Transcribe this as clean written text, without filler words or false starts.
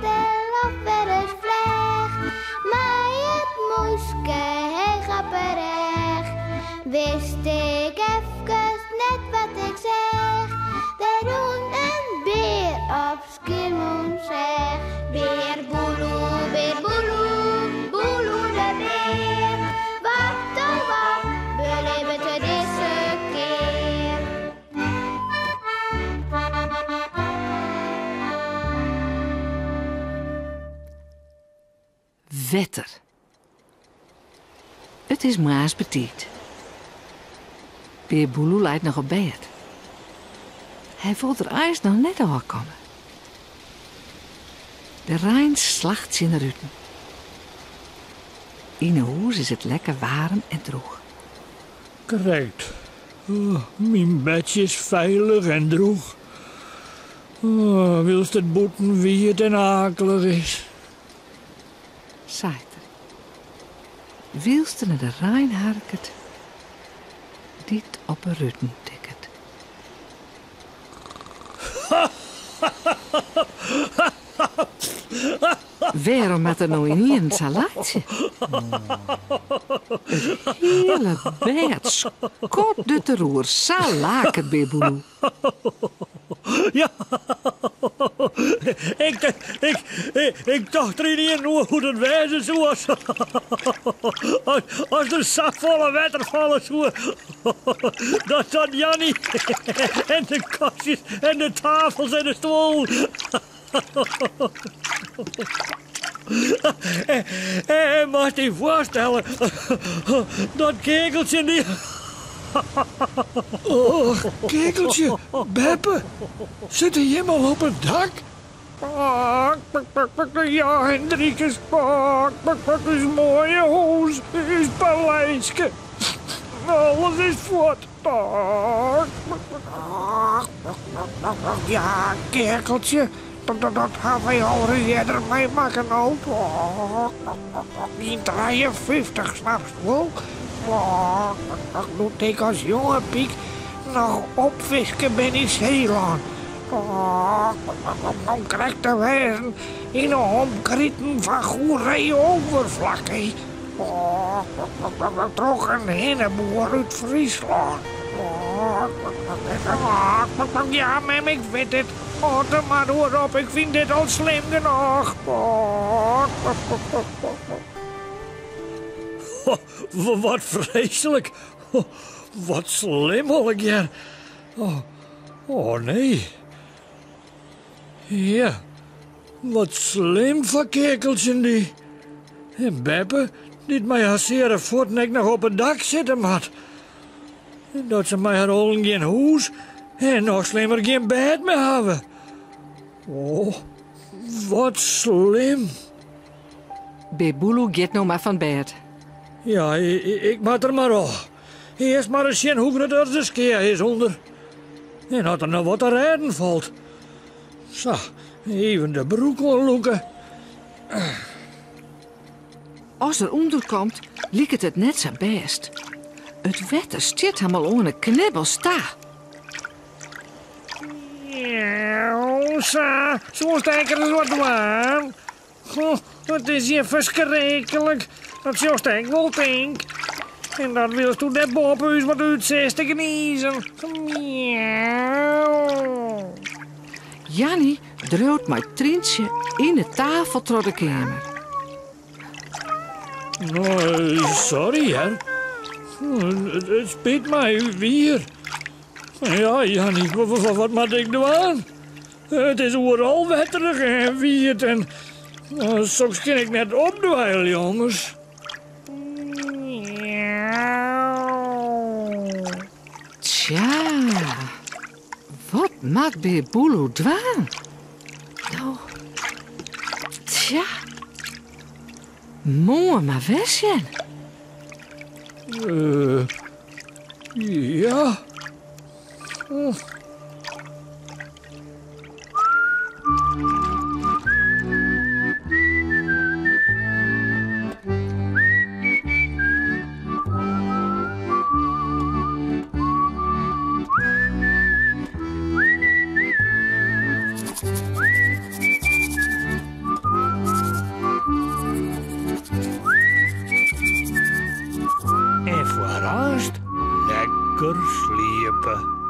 del of wer ris fleach, mei it mûske heech op 'e rêch. Wist ik efkes net wat ik seach, der rûn in bear op Skiermûntseach. Bear Boeloe, bear Boeloe, Boeloe de bear, wat oh wat belibbet er dizze kear? Wetter. It is moarns betiid. Bear Boeloe leit noch op bêd. Hy wol der eins noch net ôfkomme. De rein slacht tsjin de ruten. Yn 'e hûs is it lekker waarm en drûch. Krekt. Myn bedsje is feilich en drûch. Wylst it bûten wiet en aaklich is. Seit er, wylst er nei de rein harket dy't op 'e ruten tikket. Wêrom moat er no ynienen sa laitsje? It hiele bêd skoddet deroer, sa laket Bear Boeloe. Ja, ik, ik, ik tocht der ynienen oer hoe't it wêze soe as, as der safolle wetter falle soe dat dat Janny en de kastjes en de tafels en de stuollen En moatst dy foarstelle dat keakeltsje dy. Och, keakeltsje, beppe, sitte jim al op it dak? Ja, Hendrikus, ús moaie hûs, ús paleiske, alles is fuort. Ja, keakeltsje, dat ha wy al ris earder meimakke no. Yn 53, snapst wol? Doe't ik as jonge pyk noch opfiske bin yn Seelân. Om krekt te wêzen yn 'e omkriten fan Goeree-Overflakkee. Troch in hinneboer út Fryslân. Ja, mem, ik wit it. Hâld der mar oer op, ik fyn dit al slim genôch. Wat freeslik. Wat slim allegear. Oh nee. Ja, wat slim foar keakeltsje-en-dy. En beppe, dy't mei har seare fuotten ek noch op it dak sitte moat. En dat se mei har allen gjin hûs en noch slimmer gjin bêd mear hawwe. Oh, wat slim. Bear Boeloe giet no mar fan bêd. Ja, ik moat der mar ôf. Earst mar ris sjen hoe grut as de skea is ûnder. En oft der noch wat te rêden falt. Sa, even de broek oanlûke. As er ûnderkomt, liket it net sa bêst. It wetter stiet him al oan 'e knibbels ta. Miauw, sa, soest ek ris wat dwaan? Goh, it is hjir ferskriklik. Dat sjochst ek wol, tink. En dat wylsto dêr boppe ús wat útsitst te gnizen. Miauw. Janny driuwt mei Tryntsje yn 'e tafel troch de keamer. No, sorry hear. It spyt my, wier. Ja, Janny, wat moat ik dwaan? It is oeral wetterich en wiet en soks kin ik net opdweilje, ommers. Tsja, wat moat Bear Boeloe dwaan? No, tsja, moarn mar wer sjen. Ja. Lekker sliepe.